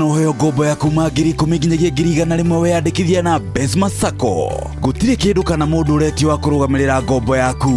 no ũheo ngombo ya kuma 10,000 nginyagia 100,000 weyandĩkithia na Besma Sacco. Gũtirĩ kĩndũ kana mũndũ ũretio wa kũrũgamĩrĩra ngombo yaku.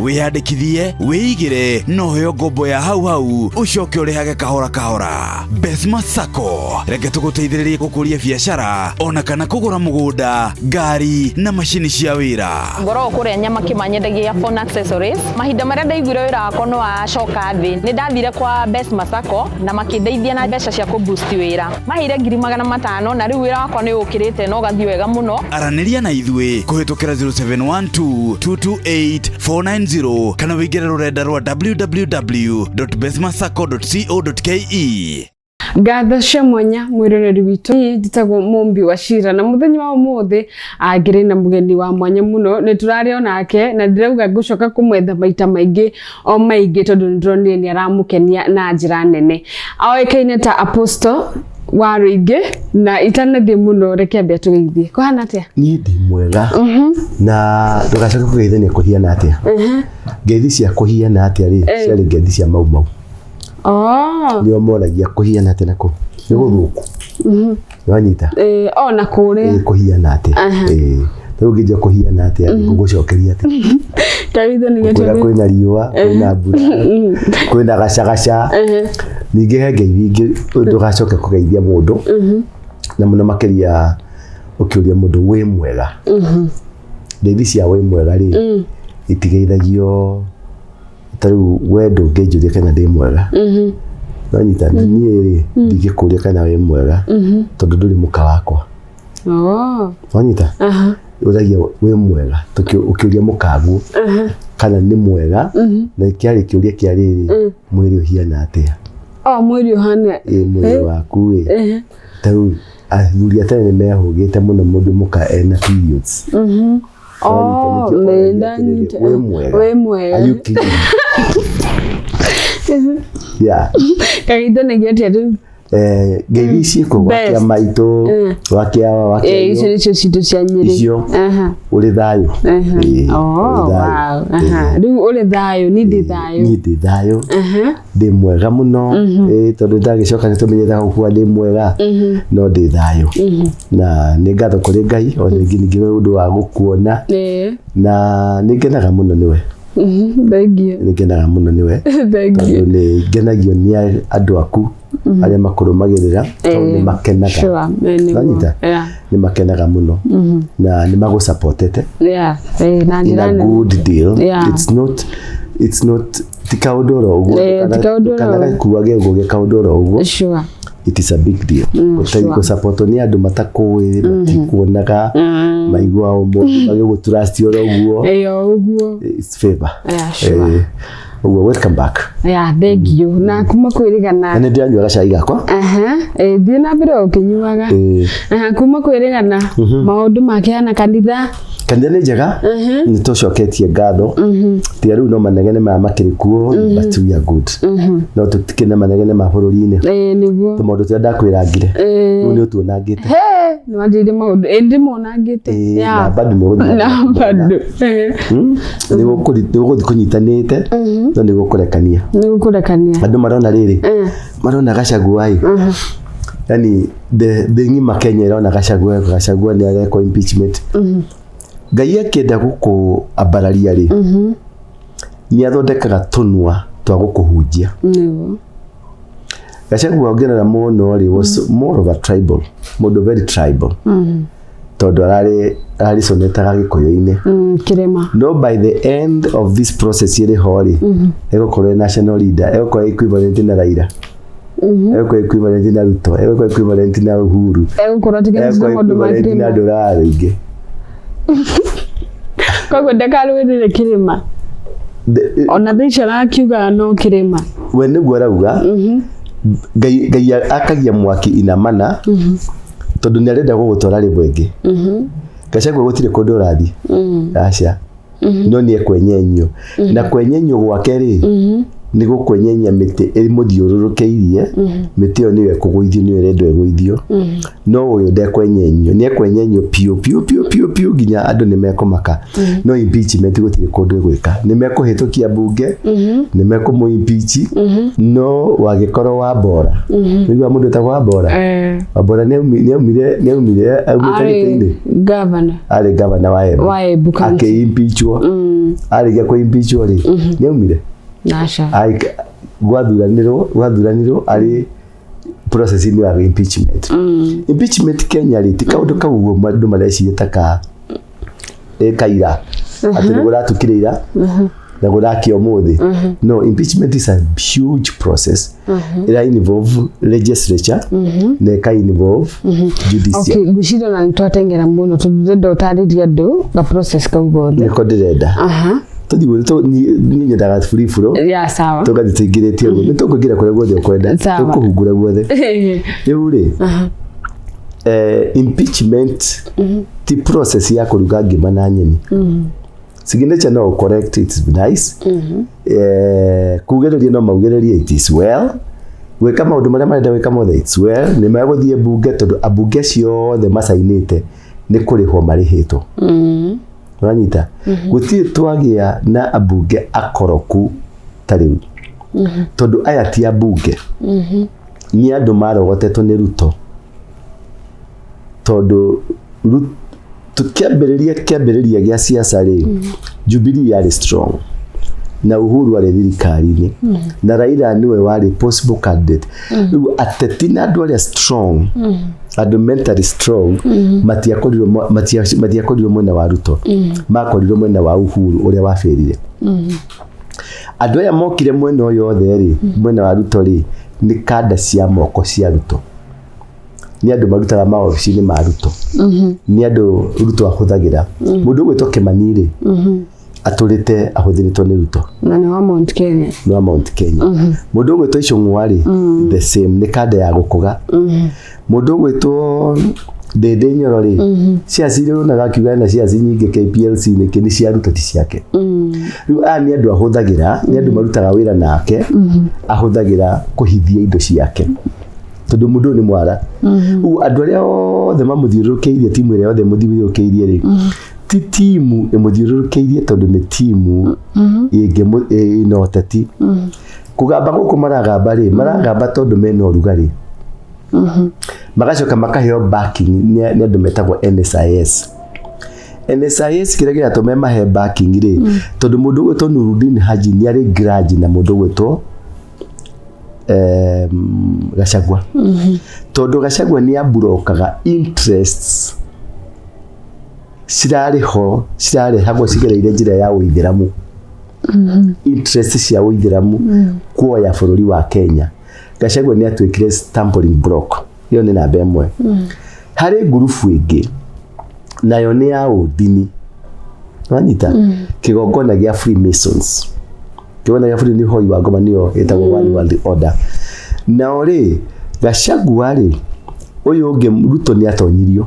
Wĩyandĩkithie, wĩigĩre na ũheo ngombo ya hau hau, ũcoke ũrĩhage kahora kahora. Besma Sacco, reke tũgũteithĩrĩrie gũkũria biacara ona kana kũgũra mũgũnda, ngari na macini cia wĩra. Ngoragwo kũrĩa Nyamakima, nyendagia phone accessories. Mahinda marĩa ndaiguire wĩra wakwa nĩ wacoka thĩ, nĩ ndathire kwa Besma Sacco na makĩndeithia na mbeca cia kũ boost wĩra. Maheire 500,000 na rĩu wĩra wakwa nĩ ũkĩrĩte na ũgathiĩ wega mũno. Aranĩria na ithuĩ kũhĩtũkĩra 0712 228 490 kana wĩingĩre rũrenda rwa www.besmasacco.co.ke. Ngatho cia mwanya mwĩroreri witũ. Niĩ njĩtagwo Mũmbi wa Cira na mũthenya wa ũmũthĩ ngĩrĩ na mũgeni wa mwanya mũno. Nĩ tũrarĩ onake na ndĩrauga ngũcoka kũmwetha maita maingĩ o maingĩ tondũ nĩ ndĩronire nĩ aramũkenia na njĩra nene. Oĩkaine ta Apostle wa Rũingĩ, na itanathiĩ mũno reke ambia tũgeithie. Kũhana atĩa? Niĩ ndĩ mwega, na ndũgacoke kũgeithania kũhiana atĩa. Ngeithi cia kũhiana atĩa rĩ, ciarĩ ngeithi cia Mau Mau. Nĩo moragia kũhiana atĩa, na kũ nĩ gũthũku nĩwanyita. O na kũrĩa. Ĩ, kũhiana atĩa. Ĩ, rĩu ũngĩnjia kũhiana atĩa, ngũgũcokeria atĩa? Karitho nĩ kwĩra kwĩna riũa, kwĩna mbura, kwĩna gacagaca. Ningĩ he ngeithi ingĩ ndũgacoke kũgeithia mũndũ, na mũno makĩria ũkĩũria mũndũ wĩ mwega. Ngeithi cia wĩ mwega rĩ, itigeithagio. Ta rĩu we ndũngĩnjũria kana ndĩ mwega, nonyita? Niĩ rĩ, ndingĩkũria kana wĩ mwega tondũ ndũrĩ mũka wakwa. Wanyita? Ũragia wĩ mwega ũkĩũria mũkaguo kana nĩ mwega, na kĩarĩ kĩũria kĩa rĩrĩ, mwĩrĩ ũhiana atĩa? O mwĩrĩ ũhana. Ĩ, mwĩrĩ waku ĩ. Ta rĩu athuri a tene nĩ mehũgĩte mũno mũndũ mũka ena periods. Oh, Nĩkĩo nĩ oragia ndanyita. atĩrĩrĩ, wĩ mwega? Wĩ mwega. Are you clean? Yeah. Kageitho nĩ atĩa rĩu? Ngeithi ciĩkuo gwakia Best. maitũ, gwakia Icio wakia nĩcio citũ cia Nyĩrĩ. Icio. Ũrĩ thayũ. Ĩ, Oh, ũrĩ thayũ. wow. Rĩu ũrĩ thayũ, niĩ ndĩ thayũ. Niĩ ndĩ thayũ, ndĩ mwega mũno. Ĩ, tondũ ndagĩcoka nĩ tũmenyete gũkua ndĩ mwega, no ndĩ thayũ na nĩ ngatho kũrĩ Ngai o rĩngĩ ningĩ nĩ ũndũ wa gũkuona, na nĩ ngenaga mũno nĩwe. Thank you. Nĩ ngenaga mũno nĩwe Thank you. tondũ nĩ ngenagio nĩ andũ aku arĩa makũrũmagĩrĩra, tondũ nĩ makenaga. Sure. Nĩguo. Wanyita? Yeah. Nĩ makenaga mũno na nĩ magũsupportete Na in njĩra a nene. good deal. It's not ti kaũndũ oro ũguo. Ti kaũndũ oro ũguo. Ndũkanagakuage ũguo ge kaũndũ oro ũguo. It is a big deal gũsupportwo nĩ andũ matakũĩ, matikuonaga, maigua o mũndũ magĩgũtrust oro ũguo. Ĩyo ũguo. It's favor. Yeah, sure. Ũguo welcome back. Yeah, thank you. Na kuma kwĩrĩgana. Na nĩ ndĩranyua gacai gakwa. Aha, thiĩ na mbere ũkĩnyuaga. Aha, kuma kwĩrĩgana maũndũ makĩhana kanitha? Kanitha nĩ njega, nĩ tũcoketie ngatho. Tiga rĩu no manegene maya makĩrĩ kuo, but we are good. No tũtikĩrĩ na manegene ma bũrũri-inĩ. Nĩguo. Tũmaũndũ tũrĩa ndakwĩrangire, rĩu nĩ ũtuonangĩte. He, nĩ wanjĩrire maũndũ ĩ ndĩmonangĩte. Ĩ, na bado nĩ ũgũthiĩ Na bado. Nĩ ũgũthiĩ kũnyitanĩte, no nĩ gũkũrekania. Nĩ gũkũrekania. Andũ marona rĩrĩ, marona Gachagua ĩ, yani thĩ ng'ima Kenya ĩrona Gachagua, Gachagua nĩ arekwo impeachment. Ngai akĩenda gũkũambararia rĩ, nĩ athondekaga tũnua twa gũkũhunjia. Gachagua ũngĩrora mũno rĩ, was more of a tribal mũndũ, very tribal, tondũ ararĩ sonetaga Gĩkũyũ-inĩ. Kĩrĩma. No by the end of this process ĩrĩ ho rĩ, egũkorwo ĩ national leader, egũkorwo equivalent na Raila, egũkorwo equivalent na Ruto, egũkorwo equivalent na Uhuru. Egũkorwo atiganĩte na egũkorwo maũndũ ma equivalent na kĩrĩma. andũ wa rũingĩ. Koguo ndakarũĩrĩre kĩrĩma. Ona thaa ici arakiuga no kĩrĩma. We nĩguo arauga. Ngai akagia mwaki inamana tondũ nĩ arenda gũgũtwara rĩmwe ĩngĩ. Gachagua gũtirĩ kũndũ ũrathiĩ, aca, no nĩ ekwenyenyio, na kwenyenyio gwake rĩ. Nĩ gũkwenyenya mĩtĩ ĩmũthiũrũrũkĩirie. Mĩtĩ ĩyo nĩyo ĩkũgũithio, nĩyo ĩrendwo ĩgũithio, no ũyũ ndekwenyenyio, nĩ ekwenyenyio piũ piũ piũ piũ piũ nginya andũ nĩ mekũmaka. No impeachment gũtirĩ kũndũ ĩgwĩka. Nĩ mekũhĩtũkia mbunge, nĩ mekũmũ impeach, no wagĩkorwo Wambora, nĩguo mũndũ wĩtagwo Wambora. Wambora nĩ aumire aumĩte Arĩ gĩtĩ-inĩ. Governor. Arĩ gavana wa Embu. Wa Embu County. Akĩimpeachwo. Arĩkia kũimpeachwo rĩ, nĩ aumire. Naca. Gwathuranirwo arĩ process-inĩ wa impeachment. Impeachment Kenya rĩ, ti kaũndũ kau ũguo andũ mareciria ta ka ĩ kaira, atĩ nĩ gũratukire ira na gũrakia ũmũthĩ. No, impeachment is a huge process ĩra involve legislature na ĩka involve judiciary. Okay, ngwĩciria ona nĩ twateng'era mũno tondũ ndĩrenda ũtarĩrie andũ ga process kau gothe. Nĩko ndĩrenda. Tũthiĩ niĩ nyendaga free flow. Ya, sawa. Tũgathiĩ tũingĩrĩte ũguo, nĩ tũkũingĩra kũrĩa guothe ũkwenda. Sawa. Tũkũhungura guothe. Rĩu rĩ, impeachment ti process ya kũruga ngima na nyeni. Signature no correct, it's nice. Kugĩrĩria no maugĩrĩrie, it is well. Gwĩka maũndũ marĩa marenda gwĩka mothe, it's well. Nĩ megũthiĩ mbunge, tondũ ambunge acio othe macainĩte nĩ kũrĩhwo marĩhĩtwo. Ũranyita? Gũtirĩ twagĩa na ambunge akoroku ta rĩu, tondũ aya ti ambunge, nĩ andũ marogotetwo nĩ Ruto, tondũ tũkĩambĩrĩria kĩambĩrĩria gĩa siasa rĩ, Jubilee yarĩ strong na Uhuru arĩ thirikari-inĩ na Raila nĩwe warĩ possible candidate. Rĩu ateti na andũ arĩa strong, andũ mentally strong, matiakorirwo mwena wa Ruto, makorirwo mwena wa Uhuru ũrĩa wabĩrire. Andũ aya mokire mwena ũyũ othe rĩ, mwena wa Ruto rĩ, nĩ kanda cia moko cia Ruto, nĩ andũ marutaga maobici-inĩ ma Ruto, nĩ andũ Ruto ahũthagĩra. Mũndũ ũgwĩtwo Kĩmani rĩ, atũrĩte ahũthĩrĩtwo nĩ Ruto. Na nĩ wa Mount Kenya. Nĩ wa Mount Kenya. Mũndũ ũgwĩtwo Icũng'wa rĩ, the same, nĩ kanda ya gũkũga. Mũndũ ũgwĩtwo Ndĩndĩ Nyoro rĩ, shares iria ũronaga akiuga ena shares nyingĩ KPLC nĩkĩ, nĩ cia Ruto, ti ciake. Rĩu aya nĩ andũ ahũthagĩra, nĩ andũ marutaga wĩra nake, ahũthagĩra kũhithia indo ciake, tondũ mũndũ ũyũ nĩ mwara. Ũguo andũ arĩa othe mamũthiũrũrũkĩirie, timu ĩrĩa yothe ĩmũthiũrũrũkĩirie rĩ, ti timu ĩmũthiũrũrũkĩirie, tondũ nĩ timu ĩna ũteti. Kũgamba gũkũ maragamba rĩ, maragamba tondũ mena ũrugarĩ, magacoka makaheo backing nĩ andũ metagwo NSIS. NSIS kĩrĩa kĩratũma mahe backing rĩ, tondũ mũndũ ũgwĩtwo Nurudin Haji nĩ arĩ grudge na mũndũ ũgwĩtwo Gachagua, tondũ Gachagua nĩ aburokaga interests cirarĩ ho, cirarehagwo cigereire njĩra ya ũithĩramu, interest cia ũithĩramu kuoya bũrũri wa Kenya. Gachagua nĩ atuĩkire stumbling block. Ĩyo nĩ namba ĩmwe. Harĩ ngurubu ĩngĩ, nayo nĩ ya ũndini. Wanyita kĩgongona gĩa Freemasons, kĩgongona gĩa Free nĩ hoi wa ngoma, nĩyo ĩtagwo One World Order. Nao rĩ, Gachagua rĩ, ũyũ ũngĩ Ruto nĩ atonyirio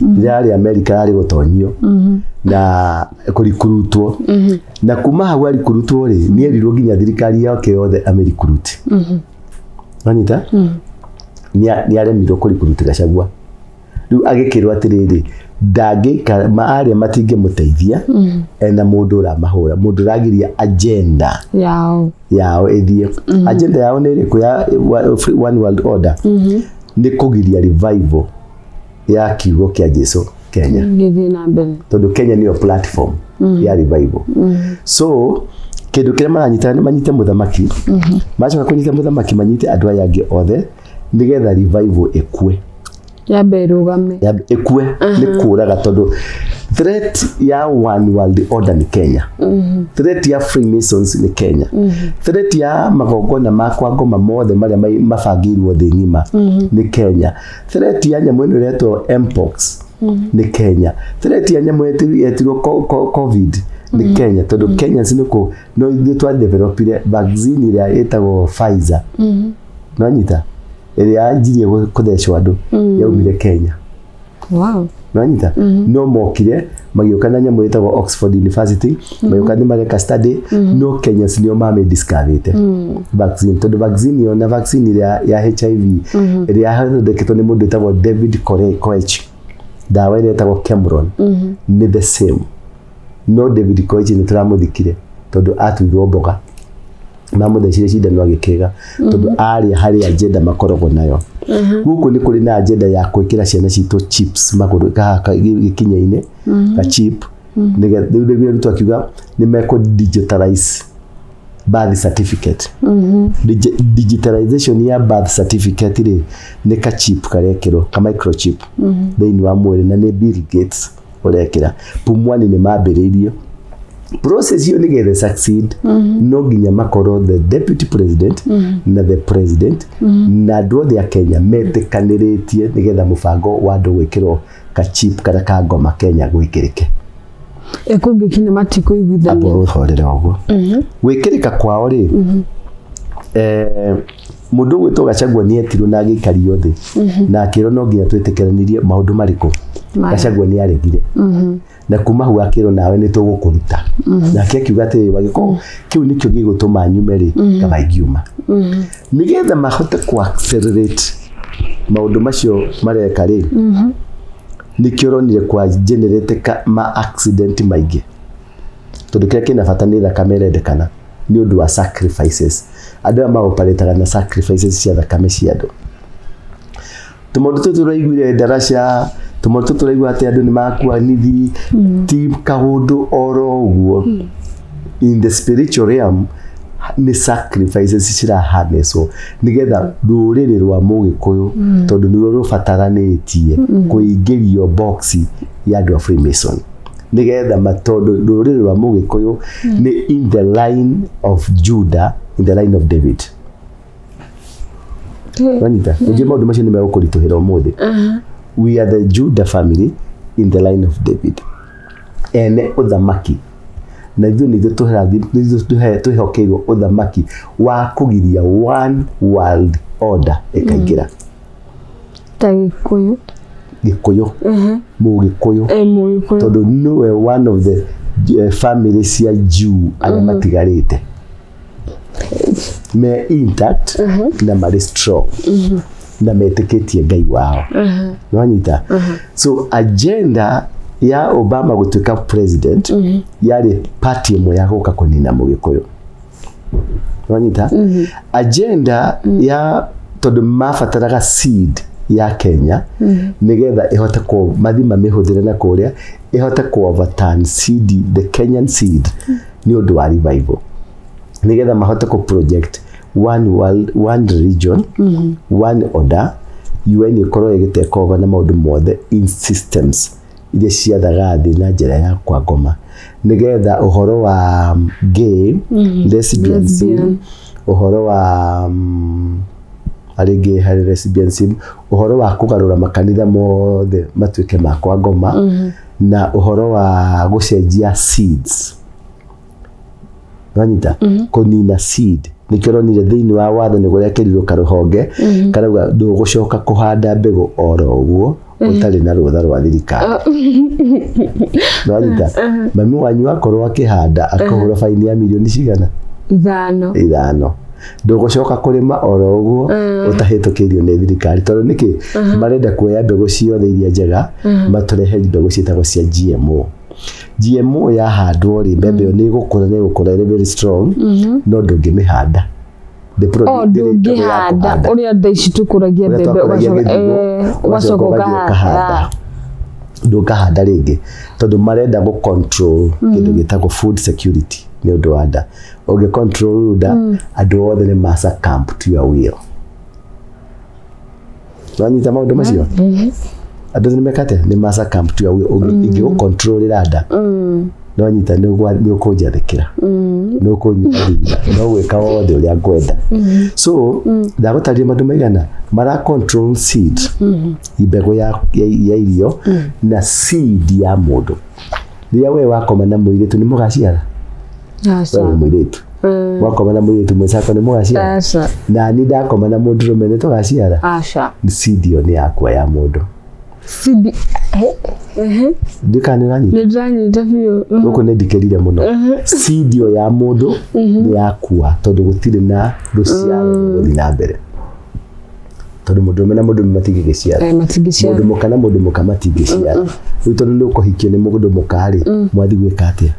rĩrĩa arĩ America, arĩ gũtonyio na kũrikurutwo, na kuma hau arikurutwo rĩ, nĩ erirwo nginya thirikari yake yothe amĩrikuruti. Wanyita? Nĩ aremirwo kũrikuruti Gachagua. Rĩu agĩkĩrwo atĩrĩrĩ, ndangĩikara arĩa matingĩmũteithia, ena mũndũ ũramahũra, mũndũ ũragiria agenda yao yao ĩthiĩ. Agenda yao nĩ ĩrĩkũ ya One World Order? Nĩ kũgiria revival ya kiugo kĩa Jesu Kenya, gĩthiĩ na mbere, tondũ Kenya nĩyo platform ya revival. So kĩndũ kĩrĩa maranyita nĩ manyite mũthamaki, macoka kũnyita mũthamaki, manyite andũ aya angĩ othe, nĩgetha revival ĩkue. Yambe ĩrũgame. Ĩkue nĩ kũraga, tondũ threat ya One World Order nĩ Kenya, threat ya Freemasons nĩ Kenya, threat ya magongona ma kwa ngoma mothe marĩa mabangĩirwo thĩ ng'ima nĩ Kenya, threat ya nyamũ ĩno ĩretwo Mpox nĩ Kenya, threat ya nyamũ yetirwo COVID nĩ Kenya, tondũ Kenyans nĩ kũ no ithuĩ twa developire vaccine ĩrĩa ĩtagwo Pfizer. Nonyita ĩrĩa yanjirie kũthecwo andũ yaumire Kenya. Wow. Nĩwanyita? No mokire magĩũka na nyamũ ĩtagwo Oxford University, magĩũka nĩ mareka study, no Kenyans nĩo mamĩdiscoverĩte vaccine, tondũ vaccine ĩyo na vaccine ĩrĩa ya HIV ĩrĩa yathondeketwo nĩ mũndũ wĩtagwo David Koech, ndawa ĩrĩa ĩtagwo Cameron, nĩ the same. No David Koech nĩ tũramũthikire tondũ atuirwo mboga, mamũthecire cindano agĩkĩga, tondũ arĩa harĩ agenda makoragwo nayo. Gũkũ nĩ kũrĩ na agenda ya gwĩkĩra ciana citũ chips magũrũ gĩkinya-inĩ, ga chip, nĩgetha rĩu nĩguo Ruto akiuga nĩ mekũ digitalize birth certificate. Digitalization ya birth certificate rĩ, nĩ ka chip karekĩrwo, ka microchip thĩinĩ wa mwĩrĩ, na nĩ Bill Gates ũrekĩra. Pumwani nĩ mambĩrĩirie process iyo nĩgetha succeed, no nginya makorwo the deputy president na the president na andũ othe a Kenya metĩkanĩrĩtie, nĩgetha mũbango wa andũ gwĩkĩrwo ka chip kana ka ngoma Kenya gwĩkĩrĩke. Ĩkũngĩkinya matikũiguithania. Amba ũhorere ũguo. Gwĩkĩrĩka kwao rĩ, mũndũ ũgwĩtwo Gachagua nĩ etirwo na agĩikario thĩ na akĩrwo no nginya twĩtĩkĩranirie maũndũ marĩkũ. Maya. Gachagua nĩ aregire, na kuma hau akĩrwo nawe nĩ tũgũkũruta. Nake akiuga atĩrĩ, wagĩkorwo kĩu nĩkĩo gĩgũtũma nyume rĩ, kaba ingiuma, nĩgetha mahote ku accelerate maũndũ macio mareka rĩ. Nĩkĩo ũronire kwa generate ma accident maingĩ, tondũ kĩrĩa kĩna bata nĩ thakame ĩrendekana nĩ ũndũ wa sacrifices. Andũ aya maoparĩtaga na sacrifices cia thakame cia andũ. Tũmaũndũ tũtũ tũraiguire ndaraca, tũmaũndũ tũtũ tũraigua atĩ andũ nĩ makua nithi, ti kaũndũ oro ũguo. In the spiritual realm nĩ sacrifices cirahaneswo nĩgetha rũrĩrĩ rwa mũgĩkũyũ, tondũ nĩruo rũbataranĩtie kũingĩrio box ya andũ a Freemason, nĩgetha tondũ rũrĩrĩ rwa mũgĩkũyũ nĩ in the line of Judah, in the line of David. Wanyita ningĩ maũndũ macio nĩ megũkũritũhĩra ũmũthĩ. We are the Judah family in the line of David, ene ũthamaki, na ithuĩ nĩ ithuĩ nĩ ithuĩ twĩhokeirwo ũthamaki wa kũgiria one world order ĩkaingĩra. Ta Gĩkũyũ. Gĩkũyũ, Mũgĩkũyũ. Mũgĩkũyũ. Tondũ nĩwe one of the family cia Jew arĩa matigarĩte me intact na marĩ strong na metĩkĩtie Ngai wao. Nĩwanyita? So agenda ya Obama gũtuĩka president yarĩ party ĩmwe ya gũka kũnina Mũgĩkũyũ. Nĩwanyita? Agenda ya tondũ mabataraga seed ya Kenya nĩgetha ĩhote kũ mathi mamĩhũthĩre na kũrĩa ĩhote kũ overturn seed, the Kenyan seed, nĩ ũndũ wa revival, nĩgetha mahote kũ project one world, one religion, one order. UN ĩkorwo ĩgĩtake over na maũndũ mothe in systems iria ciathaga thĩ na njĩra ya kwa ngoma, nĩgetha ũhoro wa gay, lesbianism, Lesbian. ũhoro wa arĩngĩ harĩ lesbianism, ũhoro wa kũgarũra makanitha mothe matuĩke ma kwa ngoma, na ũhoro wa gũcenjia seeds. Wanyita? Kũnina seed. Nĩkĩo ũronire thĩinĩ wa watho nĩ kũrekĩrirwo karũhonge karauga ndũgũcoka kũhanda mbegũ oro ũguo ũtarĩ na rũtha rwa thirikari. Nĩwanyita? Mami wanyu akorwo akĩhanda akũhũra baini ya mirioni cigana? 5. 5. Ndũgũcoka kũrĩma oro ũguo ũtahĩtũkĩirio nĩ thirikari, tondũ nĩkĩ marenda kuoya mbegũ ciothe iria njega matũrehe mbegũ ciĩtagwo cia GMO. GMO yahandwo rĩ, mbembe ĩyo nĩ ĩgũkũra, nĩ ĩgũkũra ĩrĩ very strong, no ndũngĩmĩhanda. O Ndĩrĩ mbegũ ya ndũngĩhanda kũhanda. Ũrĩa thaa ici tũkũragia Ũrĩa mbembe, twakũragia ũgacoka gĩthigo, ũgacoka ũgacoka ũgathiĩ ũkahanda. ũkahanda. Ndũkahanda rĩngĩ, tondũ marenda gũ control kĩndũ gĩtagwo food security nĩ ũndũ wa nda. Ũngĩ control nda, andũ othe nĩ ma succumb to your will. Wanyita maũndũ macio? Andũ nĩ mekate nĩ ma succumb to your will. Ingĩgũ control nda, nĩwanyita? Nĩ ũkũnjathĩkĩra, nĩ ũkũnyua thutha no gwĩka wothe ũrĩa ngwenda. So ndagũtarĩria maũndũ maigana mara control seed, mbegũ ya irio na seed ya mũndũ. Rĩrĩa we wakoma na mũirĩtu, nĩ mũgaciara? Aca. We wĩ mũirĩtu, wakoma na mũirĩtu mwĩcako, nĩ mũgaciara? Aca. Na ni ndakoma na mũndũrũme, nĩ tũgaciara? Aca. Seed ĩyo nĩ yakua ya mũndũ. Seed. Ndikana nĩ ũranyita? Nĩ ndĩranyita biũ. Gũkũ nĩ ndikĩrire mũno. Seed ĩyo ya mũndũ nĩ yakua tondũ gũtirĩ na rũciaro rũgũthiĩ na mbere, tondũ mũndũrũme na mũndũrũme matingĩgĩciara. Matingĩciara. Mũndũ mũka na mũndũ mũka matingĩciara. Rĩu tondũ nĩ ũkũhikio nĩ mũndũ mũka rĩ, mwathi gwĩka atĩa?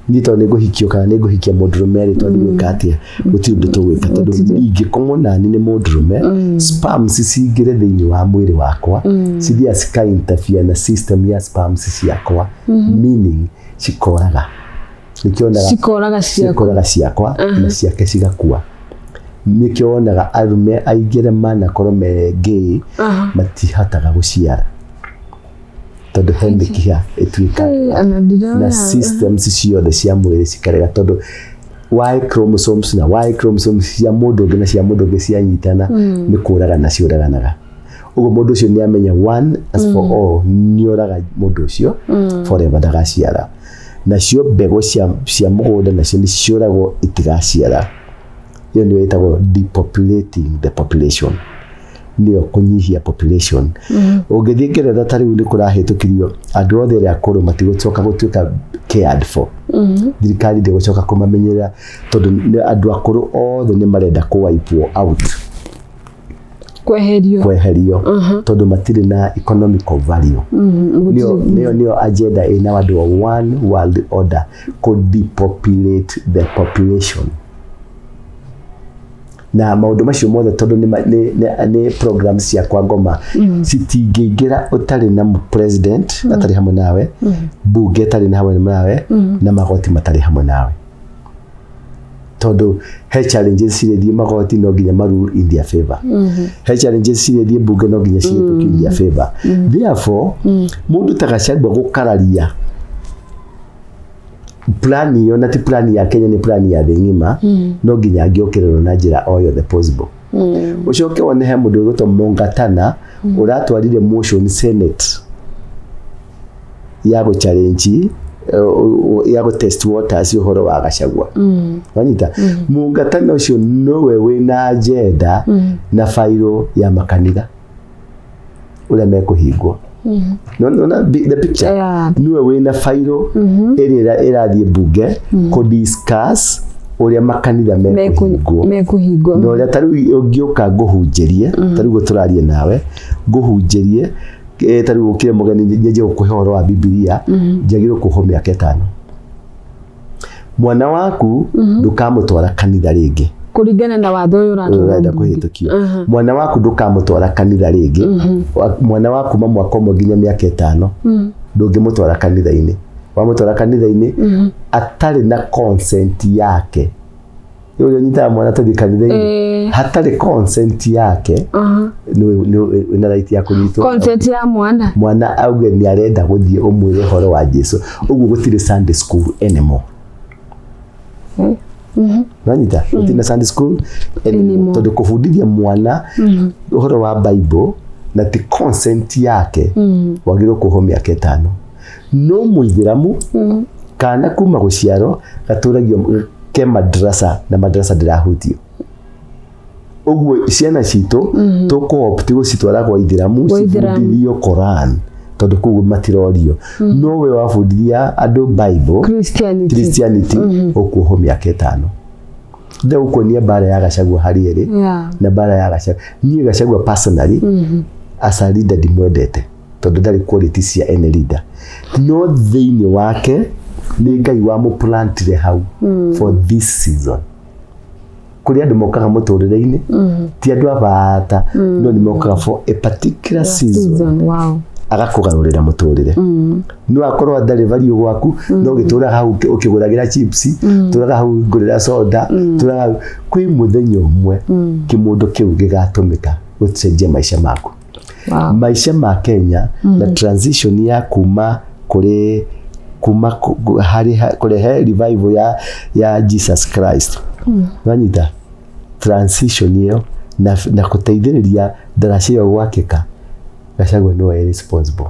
Niĩ tondũ nĩ ngũhikio kana nĩ ngũhikia mũndũrũme rĩ, twathi gwĩka atĩa? Gũtirĩ ũndũ tũgwĩka, tondũ ingĩkomwo nani nĩ mũndũrũme, sperms cingĩre thĩinĩ wa mwĩrĩ wakwa, cithiaga cika interfere na system ya sperms ciakwa, meaning cikoraga. Nĩkĩo wonaga Cikoraga ciaku. Cikoraga ciakwa na ciake cigakua. Nĩkĩo wonaga arũme aingĩ arĩa manakorwo me gay matihotaga gũciara, tondũ he mĩkiha ĩtuĩkaga Ona ndirona. Na systems ciothe cia mwĩrĩ cikarega, tondũ Y chromosomes na Y chromosomes cia mũndũ ũngĩ na cia mũndũ ũngĩ cianyitana, nĩ kũragana ciũraganaga. Ũguo mũndũ ũcio nĩ amenya one as for all, nĩ oraga mũndũ ũcio forever, ndagaciara. Nacio mbegũ cia mũgũnda nacio nĩ ciũragwo, itigaciara. Ĩyo nĩyo ĩtagwo depopulating the population, nĩyo kũnyihia population. Ũngĩthiĩ Ngeretha ta rĩu, nĩ kũrahĩtũkirio andũ othe arĩa akũrũ matigũcoka gũtuĩka cared for. Thirikari ndĩgũcoka kũmamenyerera, tondũ nĩ andũ akũrũ othe nĩ marenda kũ-wipe out. Kweherio. Kweherio, tondũ matirĩ na economical value. Nĩyo agenda ĩna andũ a one world order, kũ depopulate the population na maũndũ macio mothe, tondũ nĩ programs cia kwa ngoma citingĩingĩra ũtarĩ na president atarĩ hamwe nawe, bunge ĩtarĩ na hamwe nawe, na magoti matarĩ hamwe nawe, tondũ he challenges cirĩthiĩ magoti no nginya ma rule in their favor, he challenges cirĩthiĩ bunge no nginya cihĩtũkio in their favor. Therefore, mũndũ ta Gachagua gũkararia plan ĩyo, na ti plan ya Kenya, nĩ plan ya thĩ ng'ima, no nginya angĩokĩrĩrwo na njĩra o yothe possible. Ũcoke wone he mũndũ ũgwĩtwo Mongatana ũratwarire motion Senate ya gũ challenge, ya gũ test waters ũhoro wa Gachagua. Wanyita? Mungatana ũcio nowe wĩna agenda na fairo ya makanitha ũrĩa mekũhingwo. No, the picture. Niwe wĩna fairo ĩrĩa ĩrathiĩ bunge kũ discuss ũrĩa makanitha mekũhingwo. Mekũhingwo. Na ũrĩa ta rĩu ũngĩũka ngũhunjĩrie, ta rĩu ũguo tũraria nawe ngũhunjĩrie, ta rĩu ũkire mũgeni nyenje gũkũhe ũhoro wa Bibilia, njagĩrĩirwo kuohwo mĩaka 5. Mwana waku ndũkamũtwara kanitha rĩngĩ. Kũringana na watho ũyũ ũratwarwo ũrenda mbunge. Kũhĩtũkio, mwana waku ndũkamũtwara kanitha rĩngĩ. Mwana waku kuma mwaka 1 nginya mĩaka 5 ndũngĩmũtwara kanitha-inĩ. Wamũtwara kanitha-inĩ atarĩ na consent yake, ũrĩa ũnyitaga mwana tũthiĩ kanitha-inĩ, hatarĩ consent yake, wĩna right ya kũnyitwo. Consent ya mwana. Mwana auge nĩ arenda gũthiĩ, ũmwĩre ũhoro wa Jesu. Ũguo gũtirĩ Sunday school anymore. Nanyita? Gũtirĩ na Sunday school anymore, Anymore. tondũ kũbundithia mwana ũhoro wa Bible na ti consent yake, wagĩrĩirwo kuohwo mĩaka 5. No mũithĩramu, kana kuma gũciarwo gatũragio ke madrasa, na madrasa ndĩrahutio. Ũguo ciana citũ tũkũ-opt gũcitwara gwa ithĩramu, Gwa ithĩramu. cibundithio Koran, tondũ kũu matirorio. No we wabundithia andũ Bible, Christianity, Christianity, ũkuohwo mĩaka 5. Ndĩ gũkuonia mbara ya Gachagua harĩ ĩrĩ na mbara ya Gachagua. Niĩ Gachagua personally as a leader ndimwendete, tondũ ndarĩ quality cia any leader, no thĩinĩ wake nĩ Ngai wamũplantire hau for this season. Kũrĩ andũ mokaga mũtũrĩre-inĩ, ti andũ a bata, no nĩ mokaga for a particular season, Season. Wow. Agakũgarũrĩra mũtũrĩre. No akorwo ndarĩ value gwaku, no ũgĩtũraga hau ũkĩgũragĩra chips, tũraga hau ngũrĩra soda, tũraga hau. Kwĩ mũthenya ũmwe kĩmũndũ kĩu gĩgatũmĩka gũcenjia maica maku. Maica ma Kenya na transition ya kuma kũrĩ kuma harĩ kũrehe revival ya Jesus Christ. Wanyita? Transition ĩyo na gũteithĩrĩria ndaraca ĩyo gwakĩka, Gachagua nĩwe responsible.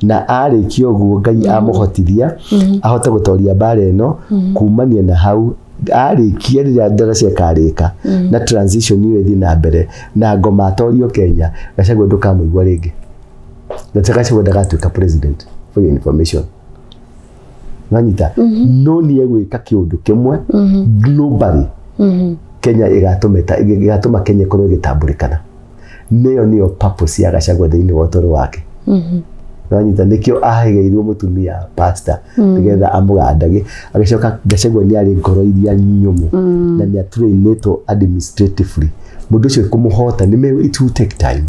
Na arĩkia ũguo, Ngai amũhotithia ahote gũtoria mbara ĩno. Kumania na hau arĩkia, rĩrĩa ndaraca ĩkarĩka na transition ĩyo ĩthiĩ na mbere na ngoma atorio Kenya, Gachagua ndũkamũigua rĩngĩ. Na Gachagua ndagatuĩka president, for your information. Nanyita no nĩ egwĩka kĩũndũ kĩmwe globally Kenya ĩgatũma Kenya ĩkorwo ĩgĩtambũrĩkana. Nĩyo nĩyo purpose ya Gachagua thĩinĩ wa ũtũũro wake. Nanyita nĩkĩo ahegeirwo mũtumia pastor nĩgetha amũgandage. Agĩcoka Gachagua nĩ arĩ ngoro iria nyũmũ na nĩ atrainĩtwo administratively. Mũndũ ũcio kũmũhota nĩ it will take time,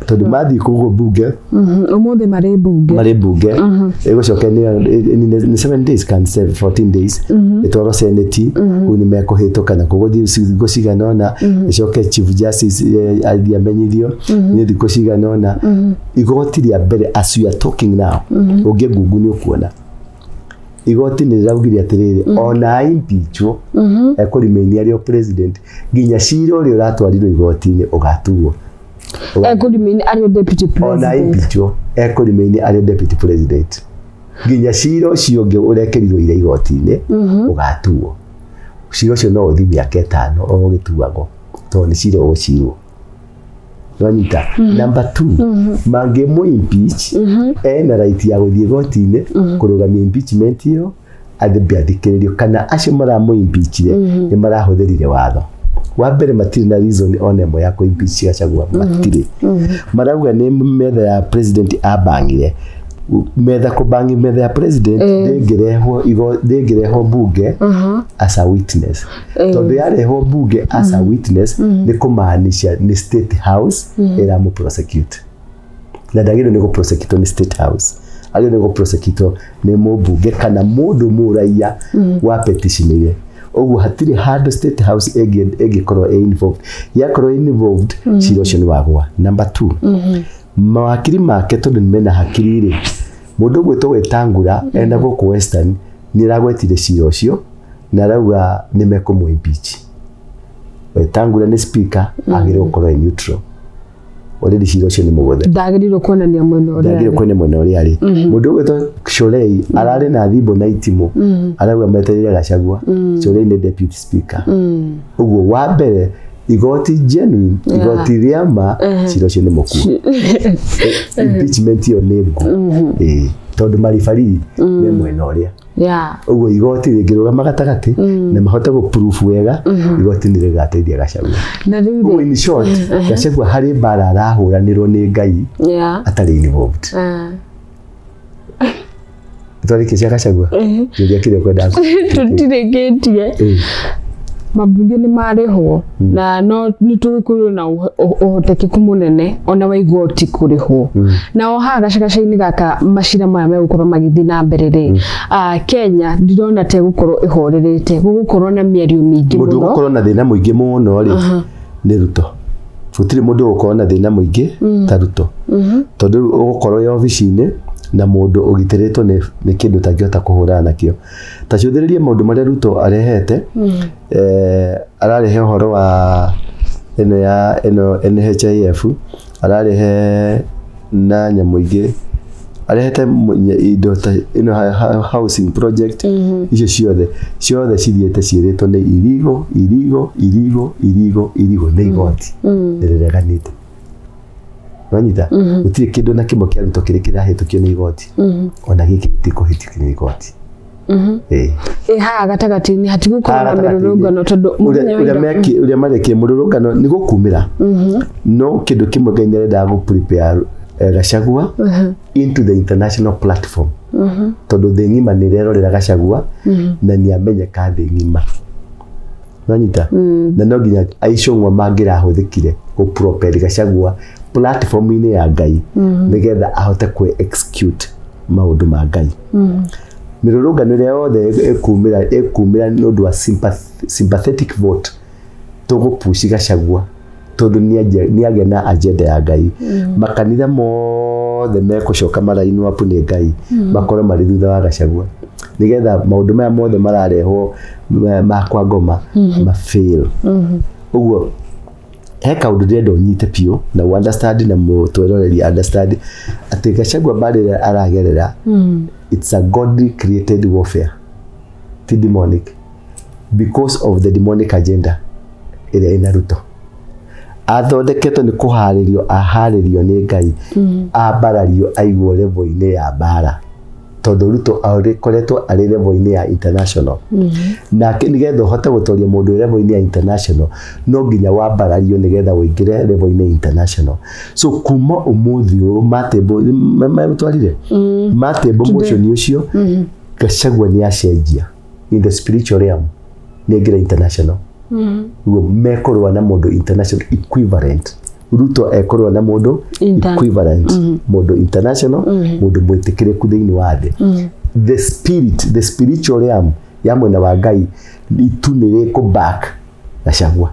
tondũ mathiĩ kũguo bunge. Ũmũthĩ marĩ mbunge. Marĩ mbunge, ĩgũcoka nĩ 7 days can save 14 days, ĩtwarwo senate, kũu nĩ mekũhĩtũka na kũgũthiĩ thikũ cigana ũna, ĩcoke chief justice athiĩ amenyithio nĩ thikũ cigana ũna. Igoti rĩa mbere, as we are talking now, ũngĩ ngungu nĩ ũkuona igoti nĩ rĩraugire atĩrĩrĩ, ona impeachwo ekũremain arĩ o president nginya cira ũrĩa ũratwarirwo igoti-inĩ ũgatuo. Ekũremain arĩ o deputy Ona president. Impeachwo ekũremain arĩ deputy president nginya cira ũcio ũngĩ ũrekĩrirwo ira igoti-inĩ ũgatuo. Cira ũcio no ũthiĩ mĩaka 5 o ũgĩtuagwo, tondũ nĩ cira ũgũcirwo. Nwanyita? Number two, mangĩmũ impeach, ena right ya gũthiĩ igoti-inĩ kũrũgamia impeachment ĩyo, athiĩ athikĩrĩrio kana acio maramũ impeachire nĩ marahũthĩrire watho. Wa mbere, matirĩ na reason ona ĩmwe ya kũ impeach Gachagua, matirĩ. Marauga nĩ metha ya president abangire metha, kũbangi metha ya president ndĩngĩrehwo ndĩngĩrehwo bunge as a witness, tondũ yarehwo bunge as a witness nĩ kũmaanisha nĩ State House ĩramũ prosecute, na ndagĩrĩirwo nĩ gũprosecutwo nĩ State House, agĩrĩirwo nĩ gũprosecutwo nĩ mũmbunge kana mũndũ mũraiya wa petitionire. Ũguo hatirĩ handũ State House ĩngĩkorwo ĩ involved. Yakorwo involved, cira ũcio nĩ wagwa. Number two, mawakiri make, tondũ nĩ mena hakiri rĩ, mũndũ ũgwĩtwo Wetangula ena gũkũ Western nĩ aragwetire cira ũcio na arauga nĩ mekũmũ impeach. Wetangula nĩ speaker, agĩrĩirwo gũkorwo e neutral. Already cira ũcio nĩ mũgũthe. Ndagĩrĩirwo kuonania mwena ũrĩa Ndagĩrĩirwo arĩ. Kuonia mwena ũrĩa arĩ. Mũndũ ũgwĩtwo Shorei ararĩ na thimbo na itimũ, arauga metereire Gachagua. Shorei nĩ deputy speaker. Ũguo wa mbere, igoti genuine, igoti rĩa ma, cira ũcio nĩ mũkuo, impeachment ĩyo nĩ nguo. Ĩĩ, tondũ maribari me mwena ũrĩa. Ũguo igoti rĩngĩrũgama gatagatĩ na mahote gũ proof wega, igoti nĩ rĩgateithia Gachagua. Na rĩu Ũguo rĩ in short, Gachagua harĩ mbara arahũranĩrwo nĩ Ngai atarĩ involved. Twarĩkia cia Gachagua, kĩũria kĩrĩa ũkwenda. Tũtirĩkĩtie. Mambunge nĩ marĩhwo na no nĩ tũgĩkorwo na ũhotekeku mũnene ona wa igoti kũrĩhwo, na o haha gacagaca-inĩ gaka macira maya megũkorwo magĩthiĩ na mbere rĩ, Kenya ndirona ta ĩgũkorwo ĩhorerete, gũgũkorwo na mĩario mĩingĩ Mũndũ mũno. ũgũkorwo na thĩna mũingĩ mũno rĩ nĩ Ruto. Gũtirĩ mũndũ ũgũkorwo na thĩna mũingĩ ta Ruto, tondũ rĩu ũgũkorwo wĩ obici-inĩ na mũndũ ũgitĩrĩtwo nĩ kĩndũ ũtangĩhota kũhũrana nakĩo. Ta cũthĩrĩrie maũndũ marĩa Ruto arehete. Ararehe ũhoro wa ĩno ya ĩno NHIF, ararehe na nyamũ ingĩ, arehete indo ta ĩno housing project. Icio ciothe ciothe cithiĩte ciĩrĩtwo nĩ irigo irigo irigo irigo irigo nĩ igoti nĩ rĩreganĩte. Wanyita? Gũtirĩ kĩndũ na kĩmwe kĩa Ruto kĩrĩ kĩrahĩtũkio nĩ igoti, ona gĩkĩ gĩtikũhĩtũkio nĩ igoti. Ĩĩ. Ĩ haha gatagatĩ-inĩ hatigũkorwo Haha na gatagatĩ-inĩ, mĩrũrũngano tondũ mũthenya wa ũrĩa ira ũrĩa marekire mũrũrũngano nĩ gũkumĩra, no kĩndũ kĩmwe Ngai nĩarendaga gũ prepare Gachagua into the international platform, tondũ thĩ ng'ima nĩ ĩrerorera Gachagua na nĩ amenyeka thĩ ng'ima. Nanyita? Na no nginya aicũng'wa mangĩrahũthĩkire gũ propel Gachagua platform-inĩ ya Ngai nĩgetha ahote kũ execute maũndũ ma Ngai. Mĩrũrũngano ĩrĩa yothe ĩkumĩra nĩ ũndũ wa sympathetic vote, tũgũpushi Gachagua tondũ nĩagĩa na agenda ya Ngai. Makanitha mothe mekũcoka marainwo up nĩ Ngai, makorwo marĩ thutha wa Gachagua nĩgetha maũndũ maya mothe mararehwo ma kwa ngoma ma fail. Ũguo he kaũndũ ndĩrenda ũnyite biũ na ũ understand na mũtwĩroreri understand atĩ Gachagua mbara ĩrĩa aragerera, it's a godly created warfare, ti demonic, because of the demonic agenda ĩrĩa ĩna Ruto. Athondeketwo nĩ kũharĩrio, aharĩrio nĩ Ngai, ambarario aigwo level-inĩ ya mbara, tondũ Ruto akoretwo arĩ level-inĩ ya international. Nake nĩgetha ũhote gũtoria mũndũ wĩ level-inĩ ya international, no nginya wambarario nĩgetha ũingĩre level-inĩ ya international. So kuma ũmũthĩ ũyũ matable matwarire matable motion ũcio, Gachagua nĩ acenjia in the spiritual realm, nĩ aingĩra international. Ũguo mekũrũa na mũndũ international equivalent. Ruto ekũrũa na mũndũ equivalent, mũndũ international, mũndũ mwĩtĩkĩrĩku thĩinĩ wa thĩ. The spirit, the spiritual realm ya mwena wa Ngai, itu nĩ rĩkũ back Gachagua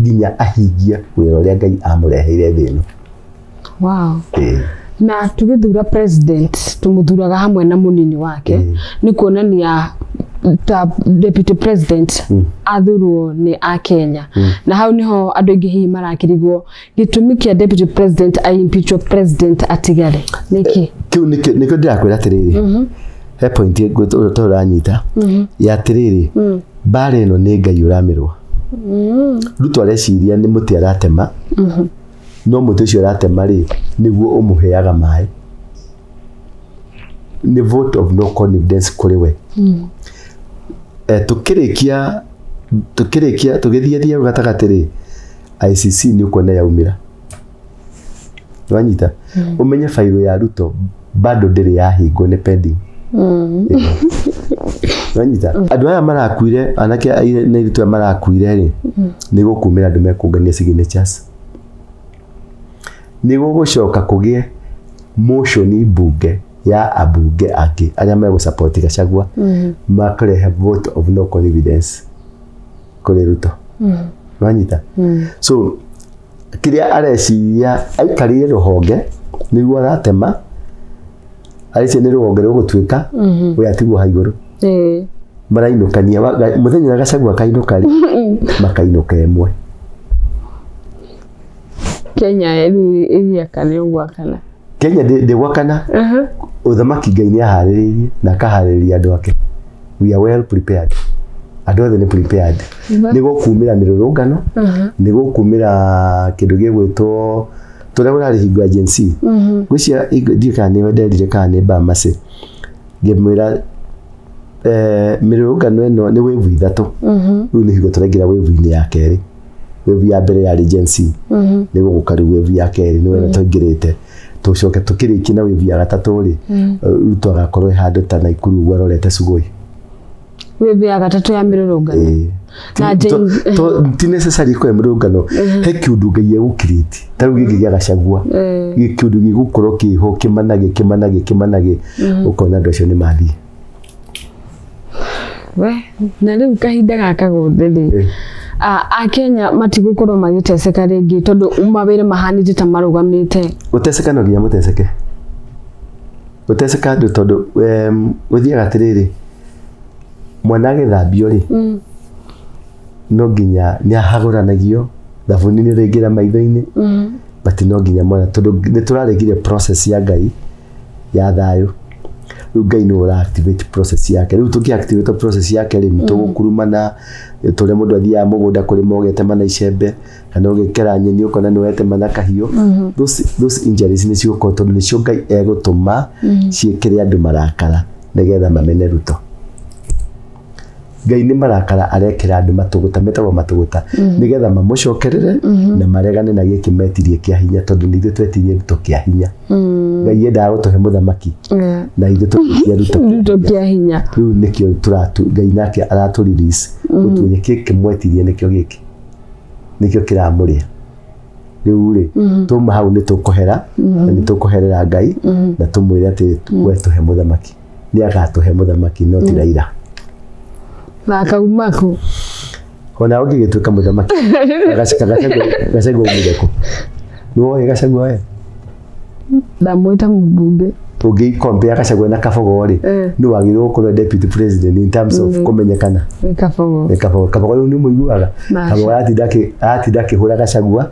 nginya ahingie wĩra ũrĩa Ngai amũreheire thĩ ĩno. Ĩĩ. Na tũgĩthura president, tũmũthuraga hamwe na mũnini wake. Nĩ kuonania ta deputy president athurwo nĩ akenya, na hau niho andũ aingĩ hihi marakĩrigwo gĩtũmi kĩa deputy president aimpeachwo, president atigare nĩkĩ. Kĩu nĩkĩo ndĩrakwĩra atĩrĩrĩ, he point ũranyita ya atĩrĩrĩ, mbara ĩno nĩ Ngai ũramĩrũa. Ruto areciria nĩ mũtĩ aratema, no mũtĩ ũcio aratema rĩ, nĩguo ũmũheaga maĩ. Nĩ vote of no confidence kũrĩ we. Tũkĩrĩkia tũgĩthiĩ thiĩ gatagatĩ rĩ, ICC nĩ ũkuona yaumĩra. Wanyita, ũmenye fairo ya Ruto bado ndĩrĩ yahingwo, nĩ pending. Wanyita, andũ aya marakuire, anake na airĩtu aya marakuire rĩ, nĩ gũkumĩra andũ mekũngania signatures, nĩ gũgũcoka kũgĩe motion mbunge ya ambunge angĩ arĩa megũsupport Gachagua, makũrehe vote of no confidence kũrĩ Ruto. Wanyita, so kĩrĩa areciria aikarĩire rũhonge nĩguo aratema, areciria nĩ rũhonge rũgũtuĩka we atigwo ha igũrũ. Marainũkania mũthenya ũrĩa Gachagua kainũka rĩ, makainũka ĩmwe. Kenya rĩu ĩgĩakana ũgwakana. Kenya ndĩgwakana. Ũthamaki Ngai nĩ aharĩrĩirie na akaharĩrĩria andũ ake. We are well prepared, andũ othe nĩ prepared. Nĩ gũkumĩra mĩrũrũngano, nĩ gũkumĩra kĩndũ gĩgwĩtwo tũrĩa ũrarĩ hingo ya Gen Z. Ngwĩciria ndiũĩ kana nĩwe nderire kana nĩ Bamasi, ngĩmwĩra mĩrũrũngano ĩno nĩ wave ithatũ. Rĩu nĩ hingo tũraingĩra wave-inĩ ya kerĩ. Wave ya mbere yarĩ Gen Z, nĩ gũgũka rĩu wave ya kerĩ nĩ wena tũingĩrĩte. Tũcoke tũkĩrĩkie na wave ya gatatũ rĩ, Ruto agakorwo e handũ ta Naikuru ũguo arorete Sugoi. Wave ya gatatũ ya mĩrũrũngano. Ĩĩ. Na Ti necessary kũhe mĩrũrũngano, he kĩũndũ Ngai egũcreate ta rĩu gĩkĩ gĩa Gachagua. Kĩũndũ gĩgũkorwo kĩho kĩmanage kĩmanage kĩmanage, ũkona andũ acio nĩ mathiĩ. We, na rĩu kahinda gaka gothe rĩ, akenya matigũkorwo magĩteceka rĩngĩ, tondũ mawĩra mahanĩte ta marũgamĩte? Gũteceka no nginya mũteceke, gũteceka andũ, tondũ gũthiaga atĩrĩrĩ, mwana agĩthambio rĩ, no nginya nĩ ahagũranagio thabuni, nĩ ũraingĩra maitho-inĩ, but no nginya mwana, tondũ nĩ tũraregire process ya Ngai ya thayũ. Rĩu Ngai nĩwe ũra activate process yake. Rĩu tũkĩ activate process yake rĩ, tũgũkurumana tũrĩa mũndũ athiaga mũgũnda kũrĩma ũgetema na icembe, kana ũgĩkera nyeni ũkona nĩ wetema na kahiũ. Those injuries nĩ cigũkorwo, tondũ nĩcio Ngai egũtũma ciĩkĩre andũ marakara nĩgetha mamene Ruto. Ngai nĩ marakara arekĩra andũ, matũgũta metagwo matũgũta, nĩgetha mamũcokerere na maregane na gĩkĩ metirie kĩa hinya, tondũ nĩ ithuĩ twetirie Ruto kĩa hinya. Ngai endaga gũtũhe mũthamaki na ithuĩ tũgĩtia Ruto kĩa Ruto kĩa hinya. Rĩu nĩkĩo tũratu Ngai nake aratũ release gũtuonia kĩkĩ mwetirie nĩkĩo gĩkĩ, nĩkĩo kĩramũrĩa rĩu rĩ. Tuma hau nĩ tũkũhera na nĩ tũkũherera Ngai na tũmwĩre atĩ we tũhe mũthamaki, nĩ agatũhe mũthamaki, no ti Raila. Na akauma kũ? Ona ũngĩgĩtuĩka mũthamaki, Gachagua umire kũ? Nĩ woĩ Gachagua we? Ndamwĩta mũmbunge. Ũngĩcompare Gachagua na Kabogo rĩ, nĩ wagĩrĩirwo gũkorwo deputy president in terms of kũmenyekana? Nĩ Kabogo. Nĩ Kabogo. Kabogo rĩu nĩ mũiguaga. Maca. Kabogo aratinda akĩhũra Gachagua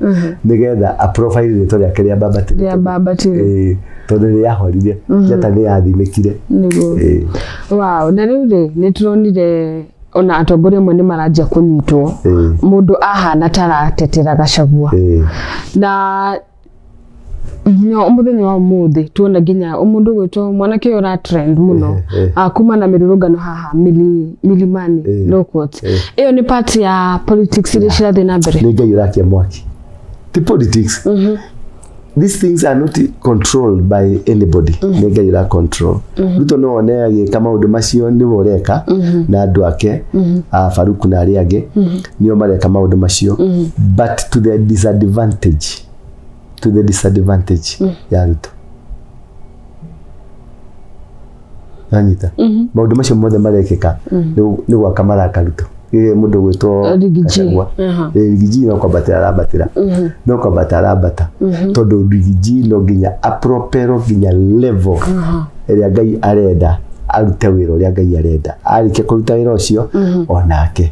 nĩgetha a profile rĩtwa rĩake rĩa Baba. Rĩa Baba. Ĩĩ, tondũ nĩ yahorire, njata nĩ yathimĩkire. Nĩguo. Ĩĩ. Wow, na rĩu rĩ, nĩ tũronire Ona atongoria amwe nĩ maranjia kũnyitwo. Mũndũ ahana ta aratetera Gachagua. Na nginya mũthenya wa ũmũthĩ tuona nginya mũndũ ũgwĩtwo mwanake ũyũ ũra trend mũno kuma na mĩrũrũngano haha Milimani Law Court. Ĩyo nĩ part ya politics iria cirathiĩ na mbere. Nĩ Ngai ũrakia mwaki, ti politics. These things are not controlled by anybody. Nĩ Ngai ũra control. Ruto no one agĩka maũndũ macio, nĩwe ũreka na andũ ake a Faruku na arĩa angĩ nĩo mareka maũndũ macio, but to the disadvantage, to the disadvantage ya Ruto. Nanyita maũndũ macio mothe marekĩka nĩ gwaka maraka Ruto. Gĩgĩ mũndũ gwĩtwo Riggy G. Gachagua. Riggy G no kwambatĩra arambatĩra, no kwambata arambata, tondũ Riggy G no nginya apropero nginya level ĩrĩa Ngai arenda arute wĩra ũrĩa Ngai arenda. Arĩkia kũruta wĩra ũcio, onake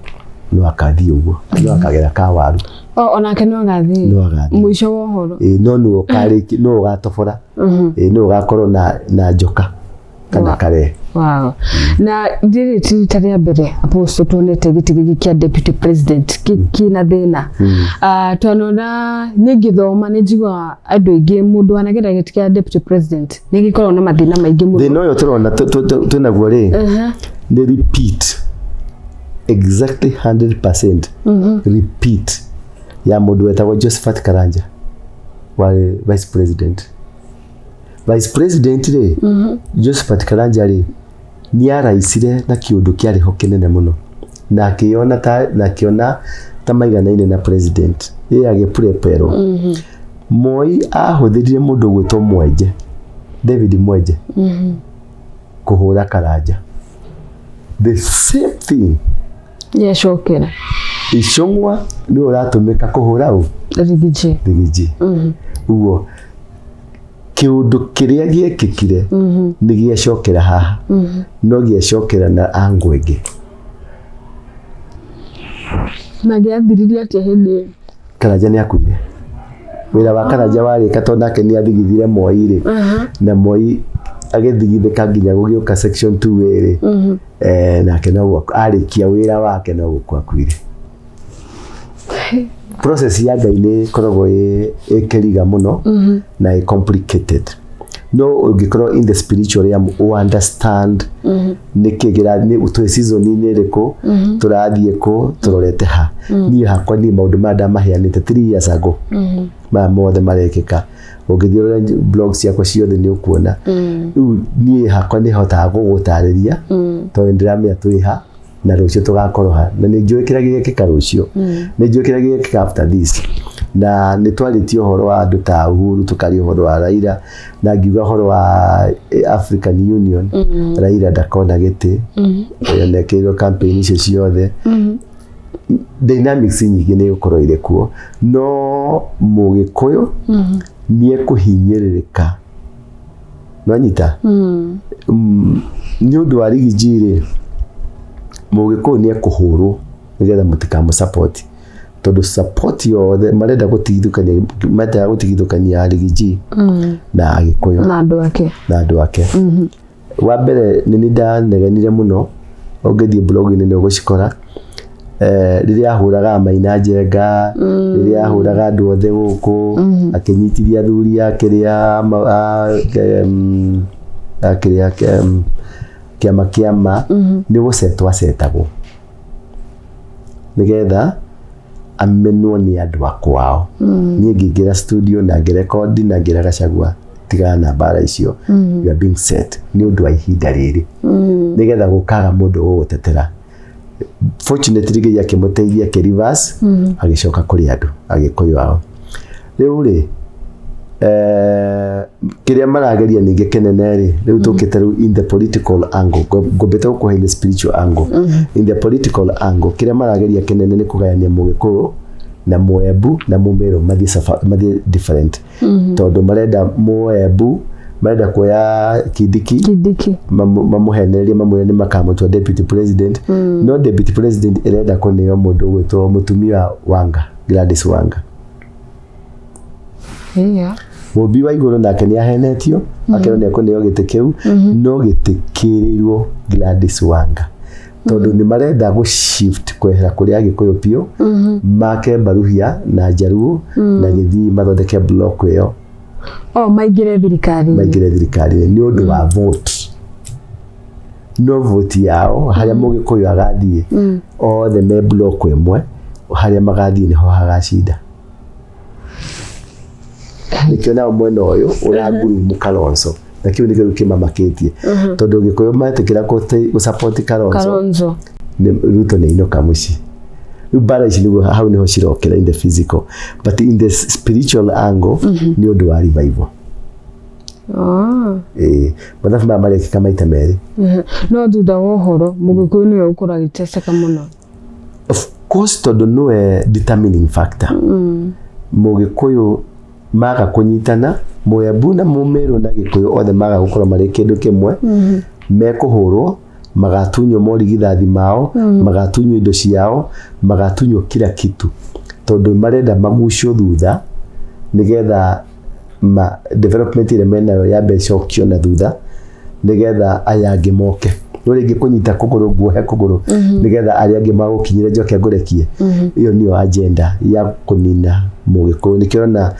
no akathiĩ ũguo, no akagera kawaru. Onake no agathiĩ. No agathiĩ. Mũico wa ũhoro. Ĩ, no nĩwe ũkarĩki, nĩwe ũgatobora. Ĩ, nĩwe ũgakorwo na njoka kana kare. Wow. Na rĩrĩ ti rita rĩa mbere, Apostle, tuonete gĩtĩ gĩkĩ kĩa deputy president kĩna thĩna. Twanona niĩ ngĩthoma nĩ njiguaga andũ aingĩ, mũndũ wanagera gĩtĩ kĩa deputy president nĩ gĩkoragwo na mathĩna maingĩ mũno. Thĩna ũyũ tũrona twĩnaguo rĩ, nĩ repeat, exactly 100% repeat ya mũndũ wetagwo Josephat Karanja warĩ vice president. Vice president rĩ, Josephat Karanja rĩ, nĩ araicire na kĩũndũ kĩarĩ ho kĩnene mũno na akĩona ta, na akĩona ta maiganaine na president ĩ agĩpureperwo. Moi ahũthĩrire mũndũ ũgwĩtwo Mwenje, David Mwenje, kũhũra Karanja. The same thing Yacokera. Icũng'wa nĩwe ũratũmĩka kũhũra ũ? Riggy G. Riggy G. Ũguo kĩũndũ kĩrĩa gĩekĩkire nĩ gĩacokera haha, no gĩacokera na angle ĩngĩ. Na gĩathiririe atĩa hĩndĩ ĩyo? Karanja nĩ akuire. Wĩra wa Karanja warĩka, tondũ nake nĩ athigithire Moi rĩ, na Moi agĩthigithĩka nginya gũgĩũka section 2 rĩ, nake no arĩkia wĩra wake no gũkua akuire. Process ya Ngai nĩ ĩkoragwo ĩ kĩriga mũno na ĩ complicated, no ũngĩkorwo in the spiritual realm, ũ understand nĩkĩ nĩ twĩ season-inĩ ĩrĩkũ, tũrathiĩ kũ, tũrorete ha. Niĩ hakwa, niĩ maũndũ maya ndamaheanĩte 3 years ago, maya mothe marekĩka. Ũngĩthiĩ ũrore blog ciakwa ciothe nĩ ũkuona. Rĩu niĩ hakwa nĩ hotaga gũgũtarĩria tondũ nĩ ndĩramenya twĩ ha na rũciũ tũgakorwo ha, na nĩ njũĩ kĩrĩa gĩgekĩka rũciũ, nĩ njũĩ kĩrĩa gĩgekĩka after this. Na nĩ twarĩtie ũhoro wa andũ ta Uhuru, tũkaria ũhoro wa Raila, na ngiuga ũhoro wa African Union, Raila ndakona gĩtĩ onekĩirwo campaign icio ciothe. Dynamics nyingĩ nĩ gũkorwo irĩ kuo, no Mũgĩkũyũ nĩ ekũhinyĩrĩrĩka, nwanyita nĩ ũndũ wa Riggy G rĩ, Mũgĩkũyũ nĩ ekũhũrwo nĩgetha mũtikamũ support, tondũ support yothe marenda gũtigithũkania, mendaga gũtigithũkania Riggy G na Agĩkũyũ na andũ ake. Na andũ ake. Wa mbere nĩ nĩ ndanegenire mũno, ũngĩthiĩ blog-inĩ nĩ ũgũcikora, rĩrĩa ahũraga Maina Njenga, rĩrĩa ahũraga andũ othe gũkũ, akĩnyitithia athuri a kĩrĩa a kĩrĩa kĩama kĩama nĩ gũcetwo acetagwo nĩgetha amenwo nĩ andũ a kwao. Niĩ ngĩingĩra studio na ngĩrekondi na ngĩra Gachagua, tigana na mbara icio, you are being set nĩ ũndũ wa ihinda rĩrĩ nĩgetha gũkaga mũndũ ũgũgũtetera. Fortunately Ngai akĩmũteithia, akĩ reverse, agĩcoka kũrĩ andũ Agĩkũyũ ao. Rĩu rĩ, kĩrĩa marageria ningĩ kĩnene rĩ, rĩu tũkĩte rĩu in the political angle, ngũmbĩte gũkũhe in the spiritual angle, in the political angle, kĩrĩa marageria kĩnene nĩ kũgayania Mũgĩkũyũ na Mũembu na Mũmĩrũ mathiĩ different, tondũ marenda Mũembu, marenda kuoya Kindiki. Kindiki. Mamũhenererie, mamwĩre nĩ makamũtua deputy president, no deputy president ĩrenda kũneo mũndũ ũgwĩtwo mũtumia Wanga, Gladys Wanga. Mũmbi wa igũrũ nake nĩ ahenetio, akerwo nĩ ekũneo gĩtĩ kĩu, no gĩtĩ kĩrĩirwo Gladys Wanga. Tondũ nĩ marenda gũ shift kwehera kũrĩ Agĩkũyũ biũ, make Mbaruhia na Njaruo na Gĩthii mathondeke block ĩyo. O maingĩre thirikari. Maingĩre thirikari nĩ ũndũ wa vote, no vote yao harĩa Mũgĩkũyũ agathiĩ othe me block ĩmwe, harĩa magathiĩ nĩho hagacinda. Nĩkĩo nao mwena ũyũ ũrangurumu Kalonzo, na kĩu nĩkĩo rĩu kĩmamakĩtie, tondũ Gĩkũyũ metĩkĩra gũ support Kalonzo, Kalonzo. Ruto nĩ ainũka mũciĩ. Rĩu mbara ici nĩguo hau nĩho cirokĩra in the physical, but in the spiritual angle nĩ ũndũ wa revival. Ĩĩ, mathabu maya marekĩka maita merĩ. No thutha wa ũhoro, Mũgĩkũyũ nĩwe ũkorwo agĩteceka mũno. Of course, tondũ nĩwe determining factor. Mũgĩkũyũ maga kũnyitana, Mũembu na Mũmĩrũ na Gĩkũyũ othe maga gũkorwo marĩ kĩndũ kĩmwe, mekũhũrwo, magatunywo morigithathi mao, magatunywo indo ciao, magatunywo kila kitu, tondũ marenda magucio thutha nĩgetha ma development ĩrĩa menayo yambe ĩcokio na thutha, nĩgetha aya angĩ moke. No rĩngĩ kũnyita kũgũrũ, nguohe kũgũrũ nĩgetha arĩa angĩ magũkinyĩre njoke ngũrekie. Ĩyo nĩyo agenda ya kũnina Mũgĩkũyũ. Nĩkĩo ũrona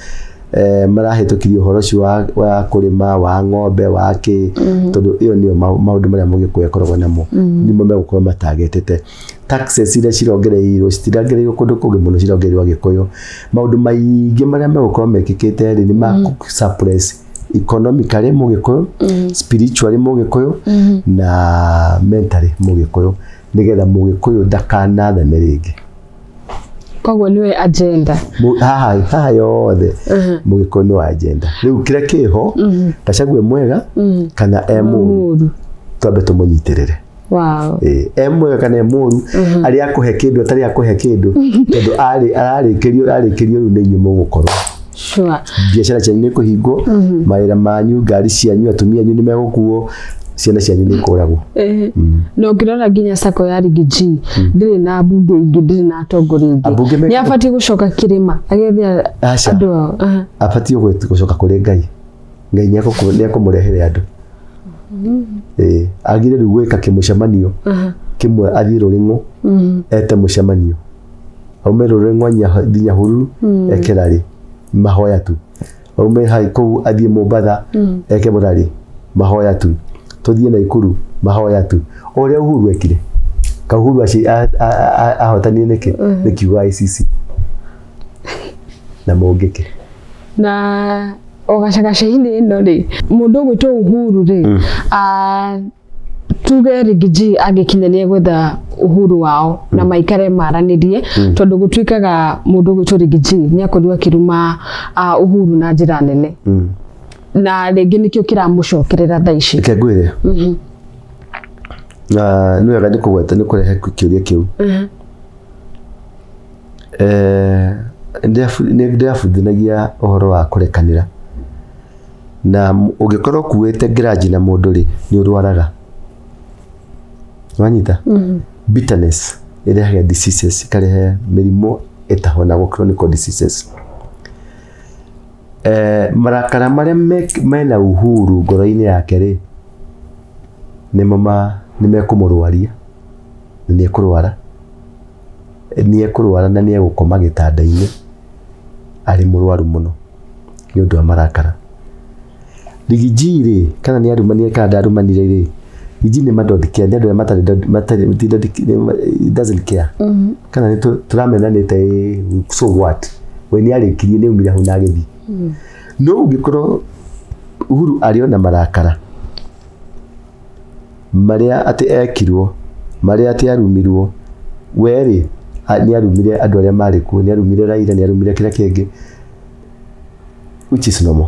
marahĩtũkirie ũhoro ũcio wa kũrĩma, wa ng'ombe, wa kĩ, tondũ ĩyo nĩyo maũndũ marĩa Mũgĩkũyũ akoragwo namo nĩmo megũkorwo matagetete. Taxes iria cirongereirwo citirongereirwo kũndũ kũngĩ mũno, cirongereirwo Agĩkũyũ. Maũndũ maingĩ marĩa megũkorwo mekĩkĩte rĩ, nĩ ma suppress economically Mũgĩkũyũ, spiritually Mũgĩkũyũ na mentally Mũgĩkũyũ, nĩgetha Mũgĩkũyũ ndakanathane rĩngĩ. Koguo nĩwe agenda. Haha yothe Mũgĩkũyũ nĩ wa agenda. Rĩu kĩrĩa kĩho, Gachagua e mwega kana e mũru, mũru, twambe tũmũnyitĩrĩre. Ĩĩ, e mwega kana e mũru, arĩa akũhe kĩndũ, atarĩ akũhe kĩndũ, tondũ arĩ ararĩkĩrio ararĩkĩrio rĩu nĩ inyuĩ mũgũkorwo. Biacara cianyu nĩ kũhingwo, mawĩra manyu, ngari cianyu, atumia anyu nĩ megũkuo, ciana cianyu nĩ ikũragwo. Na ũngĩrora nginya sacco ya Riggy G ndĩrĩ na mbunge ingĩ, ndĩrĩ na atongoria ingĩ. Ambunge Nĩ abatiĩ gũcoka kĩrĩma agethe Aca. andũ ao. Abatiĩ gũcoka kũrĩ Ngai. Ngai nĩ ekũmũrehere andũ. Ĩĩ, agire rĩu gwĩka kĩmũcemanio kĩmwe, athiĩ Rũrĩng'ũ ete mũcemanio, aume Rũrĩng'o athiĩ Nyahururu eke rally mahoya tu, aume hai kũu athiĩ Mombatha eke rally mahoya tu, tũthiĩ Naikuru mahoya tu, o ũrĩa Uhuru ekire. Ka Uhuru ahotanire nĩkĩ? Nĩ kiugo ICC na mũngĩkĩ. Na o gacagaca-inĩ ĩno rĩ, mũndũ ũgwĩtwo Uhuru rĩ, tuge Riggy G angĩkinya nĩ egwetha Uhuru wao na maikare maranĩrie, tondũ gũtuĩkaga mũndũ ũgwĩtwo Riggy G nĩ akorirwo akĩruma Uhuru na njĩra nene, na rĩngĩ nĩkĩo kĩramũcokerera thaa ici. Reke ngwĩre, na nĩ wega nĩ kũgweta, nĩ kũrehe kĩũria kĩu. Nĩ ndĩrabundithanagia ũhoro wa kũrekanĩra, na ũngĩkorwo ũkuĩte grudge na mũndũ rĩ, nĩ ũrwaraga. Wanyita? Bitterness ĩrehaga diseases, ĩkarehe mĩrimũ ĩtahonagwo, chronic diseases. Marakara marĩa mena Uhuru ngoro-inĩ yake rĩ, nĩmo nĩ mekũmũrwaria, na nĩ ekũrwara, nĩ ekũrwara, na nĩ egũkoma gĩtanda-inĩ arĩ mũrwaru mũno nĩ ũndũ wa marakara. Riggy G rĩ, kana nĩ arumanire kana ndarumanire rĩ, Riggy G nĩ ma don't care, nĩ andũ arĩa matarĩ, doesn't care. Kana nĩ tũramenanĩte ĩ, so what? We nĩ arĩkirie, nĩ aumire hau na agĩthiĩ. No ũngĩkorwo Uhuru arĩ ona marakara marĩa atĩ ekirwo, marĩa atĩ arumirwo, we rĩ, nĩ arumire andũ arĩa marĩ kuo, nĩ arumire Raila, nĩ arumire kĩrĩa kĩngĩ, which is normal.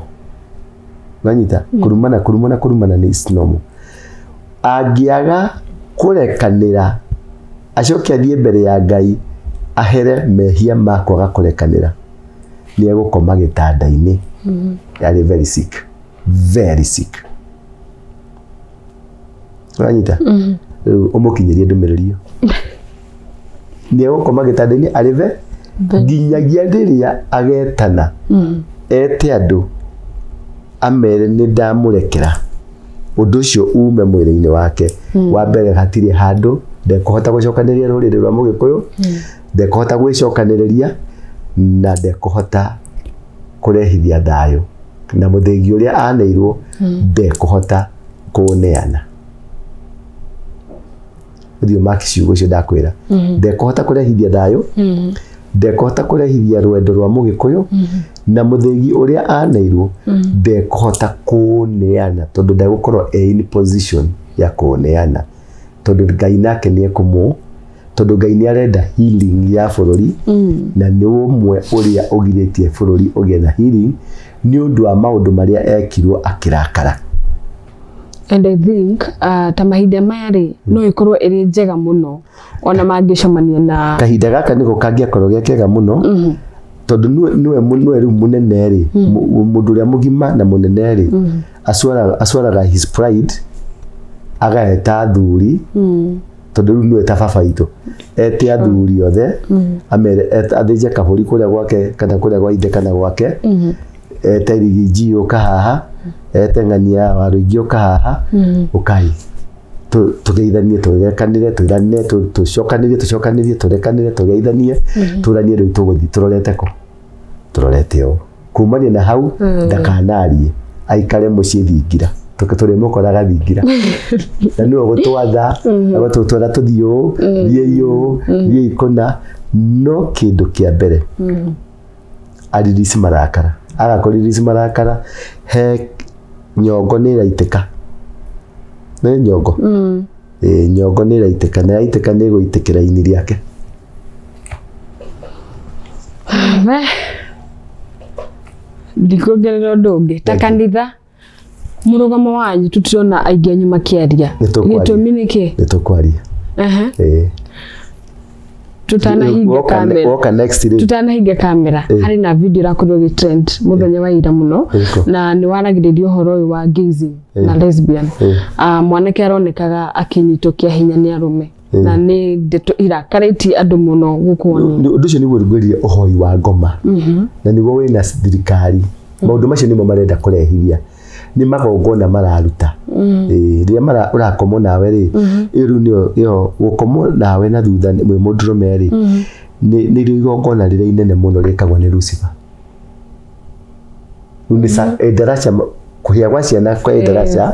Wanyita? Kũrumana, kũrumana, kũrumana nĩ is normal. Angĩaga kũrekanĩra, acoke athiĩ mbere ya Ngai ahere mehia ma kwaga kũrekanĩra, nĩ egũkoma gĩtanda-inĩ arĩ very sick, very sick. Wanyita? Rĩu ũmũkinyĩrie ndũmĩrĩri ĩyo, nĩ egũkoma gĩtanda-inĩ arĩ ve nginyagia rĩrĩa agetana ete andũ amere nĩ ndamũrekera, ũndũ ũcio ume mwĩrĩ-inĩ wake. Wa mbere, hatirĩ handũ Ndekũhota gũcokanĩrĩria rũrĩrĩ rwa Mũgĩkũyũ, ndekũhota gwĩcokanĩrĩria, na ndekũhota kũrehithia thayũ, na mũthĩgi ũrĩa aneirwo ndekũhota kũũneana. Ũthiũ maki ciugo icio ndakwĩra, ndekũhota kũrehithia thayũ, ndekũhota kũrehithia rwendo rwa Mũgĩkũyũ, na mũthĩgi ũrĩa aneirwo ndekũhota kũũneana, tondũ ndegũkorwo e in position ya kũũneana, tondũ Ngai nake nĩ ekũmũ, tondũ Ngai nĩ arenda healing ya bũrũri, na nĩ ũmwe ũrĩa ũgirĩtie bũrũri ũgĩe na healing nĩ ũndũ wa maũndũ marĩa ekirwo akĩrakara. And I think ta mahinda maya rĩ, no ĩkorwo ĩrĩ njega mũno ona mangĩcemania na Kahinda gaka nĩko kangĩakorwo ge kega mũno, tondũ nĩwe rĩu mũnene rĩ, mũndũ ũrĩa mũgima na mũnene rĩ, acwaraga his pride, agaeta athuri, tondũ rĩu nĩwe ta baba itũ, ete athuri othe, amere athĩnje kabũri kũrĩa gwake kana kũrĩa gwa ithe kana gwake, ete Riggy G ũka haha, ete ng'ania wa rũingĩ ũka haha, ũkai tũgeithanie, tũrekanĩre, twĩrane, tũcokanĩrie, tũcokanĩrie, tũrekanĩre, tũgeithanie, tũranie rĩu tũgũthiĩ tũrorete kũ, tũrorete ũũ. Kumania na hau ndakanarie, aikare mũciĩ thingira, tũrĩmũkoraga thingira, na nĩwe ũgũtwatha, agũtũtwara tũthiĩ ũũ, thiĩi ũũ, thiĩi kũna. No kĩndũ kĩa mbere, aririsi marakara, aga kũririsi marakara, he nyongo nĩ ĩraitĩka, nĩ nyongo. Ĩĩ, nyongo nĩ ĩraitĩka, na yaitĩka nĩ ĩgũitĩkĩra ini rĩake. Ndikuongerera ũndũ ũngĩ ta kanitha, mũrũgamo wanyu tũtirona aingĩ anyu makĩaria. Nĩ tũkwaria. Gĩtũmi nĩ kĩ? Nĩ tũkwaria. Ĩĩ. Tutanahinga kamera. Woka next rĩ. Tutanahinga kamera, harĩ na video ĩrakorirwo ĩgĩ trend mũthenya wa ira mũno, Ĩrĩkũ? na nĩ waragĩrĩria ũhoro ũyũ wa gayism na lesbian. Mwanake aronekaga akĩnyitwo kĩa hinya nĩ arũme, na nĩ ndeto irakarĩtie andũ mũno gũkũ. Ũndũ ũcio nĩguo ngwĩrire, ũhoi wa ngoma, na nĩguo wĩna thirikari. Maũndũ macio nĩmo marenda kũrehithia, nĩ magongona mararuta. Ĩĩ, rĩrĩa ũrakomwo nawe rĩ, ĩyo rĩu nĩyo ĩyo gũkomwo nawe na thutha mwĩ mũndũrũme rĩ, nĩrĩo igongona rĩrĩa inene mũno rĩkagwo nĩ Lucifer. Rĩu nĩ ndaraca, kũhĩa gwa ciana kwa ndaraca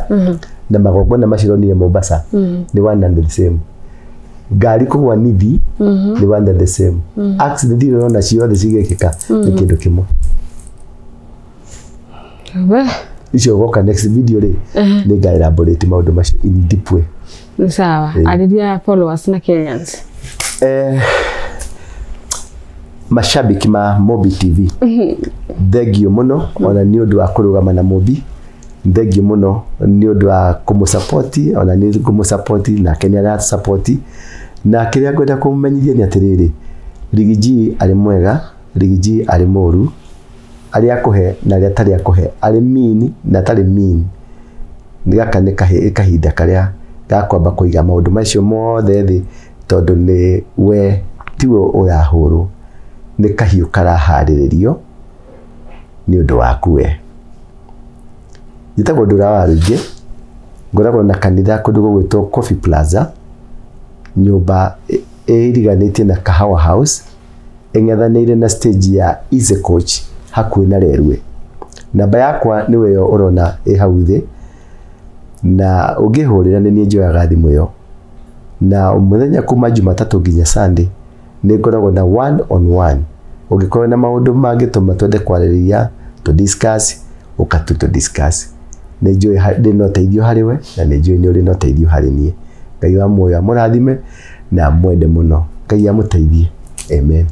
na magongona macio ũronire Mombasa nĩ one and the same. Ngari kũgwa nithi nĩ one and the same. Accident iria ũrona ciothe cigĩkĩka nĩ kĩndũ kĩmwe. We, Icio goka next video rĩ, nĩ nga elaborate maũndũ macio in deep way. Nĩ sawa, arĩria followers na Kenyans. Mashabiki ma Mobi TV, thengio mũno ona nĩ ũndũ wa kũrũgama na Mobi, thengio mũno nĩ ũndũ wa kũmũsupport, ona nĩ kũmũsupport nake nĩ arasupport. Na kĩrĩa ngwenda kũmũmenyithia nĩ atĩrĩrĩ, Riggy G arĩ mwega, Riggy G arĩ mũru, arĩ akũhe na arĩa atarĩ akũhe, arĩ mean na atarĩ mean, gaka nĩ kahinda karĩa ga kwamba kũiga maũndũ macio mothe thĩ, tondũ nĩ we tiwe ũrahũrwo, nĩ kahiũ karaharĩrĩrio nĩ ũndũ waku we. Njĩtagwo Ndũra wa Rũingĩ, ngoragwo na kanitha kũndũ gũgwĩtwo Coffee Plaza, nyũmba ĩriganĩtie na Kahawa House, ĩng'ethanĩire na stage ya Easy Coach, hakuhĩ na Railway. Namba yakwa nĩwe ĩyo ũrona ĩ hau thĩ, na ũngĩhũrĩra nĩ niĩ njoyaga thimũ ĩyo, na mũthenya kuma Jumatatũ nginya Sunday nĩ ngoragwo na one on one. Ũngĩkorwo na maũndũ mangĩtũma twende kwarĩrĩria, tũ discuss, ũka tu tũ discuss. Nĩ njũĩ ndĩ na ũteithio harĩ we, na nĩ njũĩ nĩ ũrĩ na ũteithio harĩ niĩ. Ngai wa muoyo amũrathime na amwende mũno. Ngai amũteithie. Amen.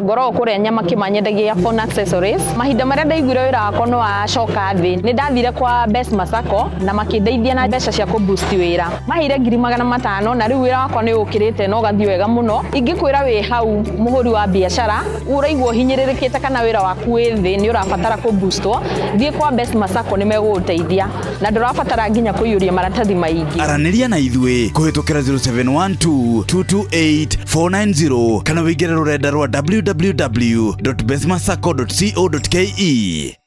Ngoragwo kũrĩa Nyamakĩ, manyendagia phone accessories. Mahinda marĩa ndaiguire wĩra wakwa nĩ wacoka thĩ, nĩ ndathire kwa Besma Sacco na makĩndeithia na mbeca cia kũ boost wĩra. Maheire 500,000, na rĩu wĩra wakwa nĩ ũkĩrĩte na ũgathiĩ wega mũno. Ingĩkwĩra wĩ hau mũhũri wa biacara ũraigua ũhinyĩrĩrĩkĩte kana wĩra waku wĩ thĩ, nĩ ũrabatara kũ boostwo, thiĩ kwa Besma Sacco, nĩ megũgũteithia na ndũrabatara nginya kũiyũria maratathi maingĩ. Aranĩria na ithuĩ kũhĩtũkĩra 0712 228 490 kana wĩingĩre rũrenda rwa www.besmasacco.co.ke.